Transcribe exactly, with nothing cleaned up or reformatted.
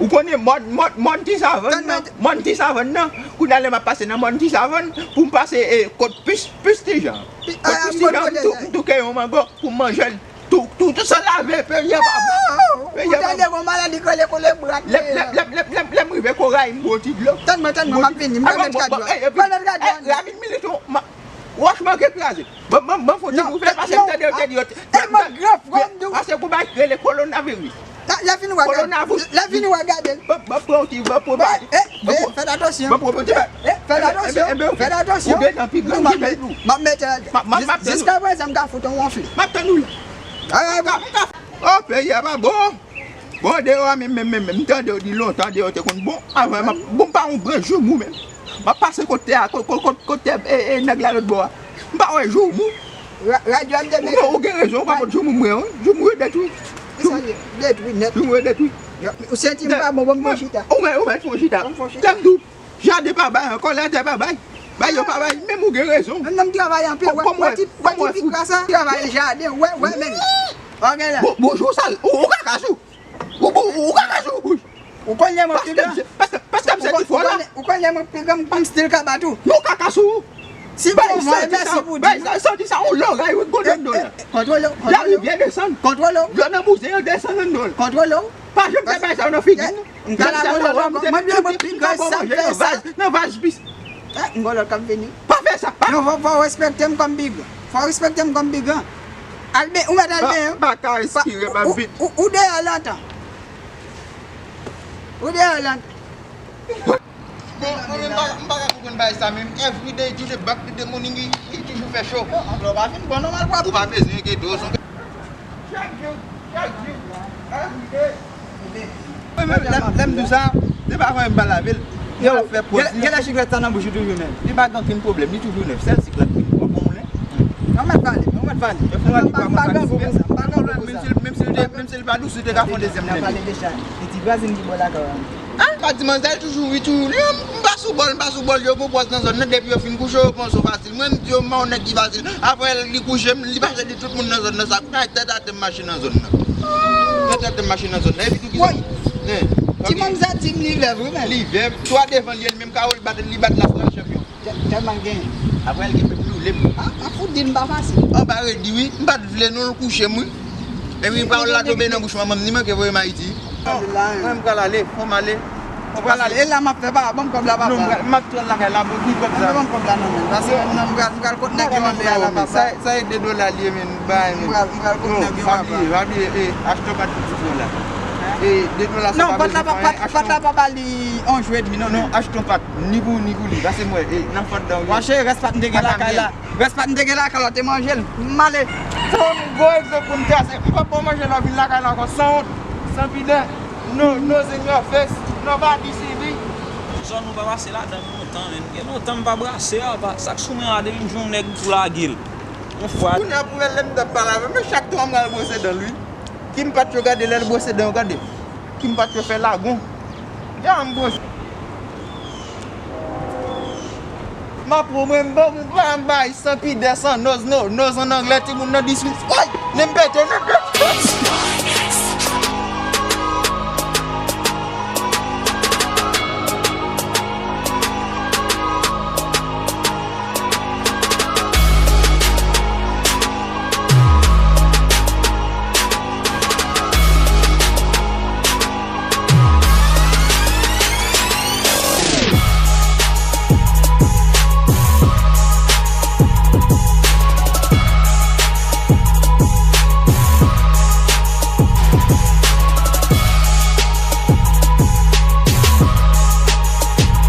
Ou konnen mòn, mòn, mòn ti savann nan, mòn ti savann nan, kounye a lè m ap pase nan mòn ti savann, pou m pase e, kot pis, pis ti jan. Kot pis ti jan, m tou, m touke yon mango pou m manje l. Tou, tou, tou san lave, peyi a pa bon. Peyi a pa bon. Ou tande gon maladi k rele kolera. Lè, lè, lè, lè, lè, lè m rive Koray, m bwè ti dlo. Tann mwen, tann mwen, m ap vini, m pral met kado a. M pral met kado a. Ramin Militon, wòch manke kraze. Ban, ban, ban fon ti nouvèl, paske m tande yo te di yo te. E mwen gran frè m di w. Paske gon bagay ki rele kowonaviris. Lè fini w a gade. Kowonaviris. Lè fini w a gade. Ban, ban pran yon ti, ban pran bagay. Fè atansyon. Ban pran yon ti bagay. Fè atansyon. Fè atansyon. Ou dedan pi gran ki mèt ou. M ap mete. Jiska prezan m ka fout yon wonfle. M ap tann ou la. M ka, m ka. Oh, peyi a pa bon. Bon, deyò a menm, menm, menm, menm, m tande yo di lontan deyò te konn bon. Avan, m ap, bon, m pa yon branch joumou menm. M ap pase kote a, ko-, ko-, ko-, kote, e, e, nèg la lòt bò a. M pa wè joumou. Radyo a m te mete. Non, ou gen rezon, ou pa pot joumou mwen, wi. Joumou yo detwi. Kisa li ye? Detwi nèt. Joumou yo detwi. Ou santi m pa bon, bon, m fon chita. Ou mèt, ou mèt fon chita. Lè m di w, jaden pa bay ankò, latè pa bay. Bay yo pa bay, menm ou gen rezon. Menm nan m travay anpil, wè, wè ti, wè ti pik la sa, travay jaden, wè, wè, men. Bon, bonjou, sal. Ou, ou kaka sou. Ou, ou, ou kaka sou. Ou konn lè mwen pi gran. Paske, paske m se ti fò la. Ou konn lè mwen pi gran, m still ka bat ou. Non, kaka sou. Si bon, mwen, mèsi pou di. Bay sa, soti sa, on loray, wi, gwo dlo anndan la. Kontwole w, kontwole w. Larivyè desann. Kontwole w. Dlo nan bouzen an desann anndan la. Kontwole w. Pa janm fè bay sa yo nan figi m. M ka la gon lòt ankò. Mwen, mwen, mwen, pi gran, sa m fè sa. Nan vaj pis. Eh, m gon lòt k ap vini. Pa fè sa, pa. Non, fò, fò w respekte m kòm pi gran. Fò w respekte m kòm pi gran. Al ben, ou mèt al benyen. Pa ka respire, pa vit. Ou, ou, ou deyò lontan. Ou deyò lontan. Bon, mwen menm, m pa, m pa ka konprann bagay sa menm. Everyday, to the back to the morning, li, li toujou fè cho. Lè w pa fin bwè nòmal, w ap. Ou pa bezwen enkyete w, son. Chak jou, chak jou, everyday. Mwen menm, lè, lè m di w sa, se pa avan m pa lave l. Yo, genlè, genlè siklèt sa nan bouch ou toujou nèf. Li pa gen okenn pwoblèm, li toujou nèf. Sèl siklèt ki pwòp, ou konnen. Ou mèt pale, ou mèt pale. Yo fè yon pa, pa gen gwo pou sa, pa gen gwo pou sa. Menm si l te, menm si l pa dous, li te ka fè yon dezyèm nèf. N ap pale de chay. E ti vwazin ki bò lakay ou an. An? Pa di manzè toujou wi, toujou. Li, m pa sou bòl, m pa sou bòl. Yo gon pòs nan zòn nan, depi yo fin kouche, yo pran sou fasil. Mwen, m di yo, m pa yon nèg ki fasil. Apre, li kouche m, li pase di tout moun nan zòn nan sa. Kay tèt atè m mache nan zòn nan. Kay tèt atè m mache nan zòn nan. Epi tou ki sa? Ti manzè di m li vèv wi, men. Li vèv. Twa devan li, li menm karo, li bat, li bat las la, chanpyon. Tèlman l genyen. Apre, l gen pep li w le m. A, a fout di l m pa fasil. Anba redi wi, m pa t vle non, l kouche m wi. Epi pawòl la tonbe nan bouch manman m, li manke voye m Ayiti. Mwen, m pral ale, fò m ale. Ou pral ale, e la m ap fè, papa, ban m kòb la, papa. Non, m pral, m ap pral lakay la, bon, ki kòb sa? Ban m kòb la, non, men. Paske, non, m pral, m pral kot nèg yo antre a la, papa. Sa, sa e de dola l ye, men, bay, men. M pral, m pral kot nèg yo, papa. Non, pa bliye, pa bliye, e, achte yon pat pou ti frè w la. E, de dola sa pa bezwen fè anyen, achte yon. Non, pat la, papa, li on jou edmi, non, men. Non, achte yon pat, ni pou ou, ni pou li, pase m wè, e, nan fòt dan w ye. Wache, rès pat m te gen lakay la. Rès pat m te gen lakay la, w te manje l. M ale. Se yon gwo egzanp pou m trase. M p ap ba w manje nan vin lakay la ankò, sanwont, sanpidè. No, nose in your face. Nobody see me. Zòn nou pa pase ladan l lontan, men. Gen lontan m pa brase a, pa. Sa k sou mwen a, depi m jwenn yon nèg m tou lage l. Yon fwa. Kounye a pou wè lè m t ap pale avè l, men chak twa m pral bwose dan l, wi. Ki m pa t yo gade lè l bwose dan yo, gade. Ki m pa t yo fè lagon. Ya m bwose. M ap pran mwen, m ban, m ban, m bay, san pidè, san noz, no, noz an anglè, timoun nan diswit. Woy! Men m pete, men m